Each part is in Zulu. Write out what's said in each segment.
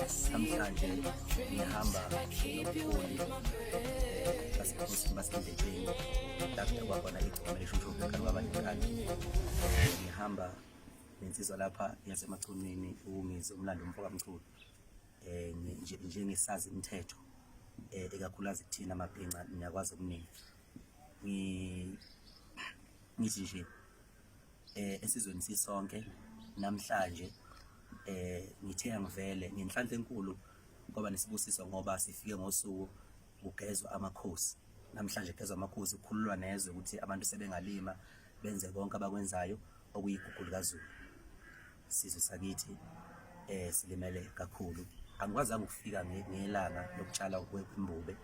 Namhlanje ngihamba nobuholi basebukhosini baseNdletsheni lapho kwakhona igcokama lishushu uBhekani kwabanenkani. Ngihamba nensizwa lapha yaseMachunwini uNgizwe umlando umfo kaMchunu njengesazi imithetho ikakhulukazi kuthina amabhinca niyakwazi okuningi. Ngithi nje esizweni sisonke namhlanje ngithe angivele ngenhlanhla enkulu kwaba nesibusiso ngoba sifike ngosuku kugezwa amakhosi. Namhlanje kugezwa amakhosi kukhululwa nezwe ukuthi abantu sebengalima benze konke abakwenzayo okuyigugu likaZulu. Sizwe sakithi silimele kakhulu. Angikwazanga ukufika ngelanga lokutshala kwembube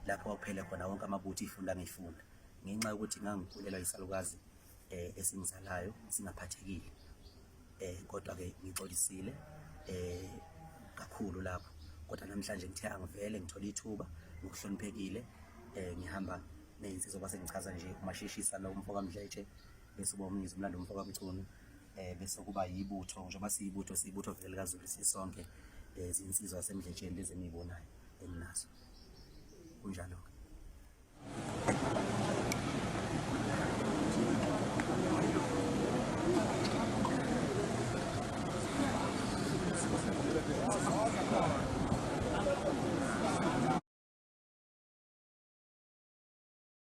lapho kwakuphele khona wonke amabutho ifunda ngifunda ngenxa yokuthi ngangigulelwa isalukazi esingizalayo singaphathekile kodwa ke ngixolisile kakhulu lapho kodwa namhlanje ngithe angivele ngithole ithuba ngokuhloniphekile ngihamba nezinsizwa base ngichaza nje umasheshisa lo mfo kaMdletshe bese uba umngizi umlando umfo kaMchunu bese kuba yibutho njengoba siyibutho siyibutho vele likaZulu sisonke zinsizwa zaseMdletsheni lezi eniyibonayo enginazo kunjalo-ke.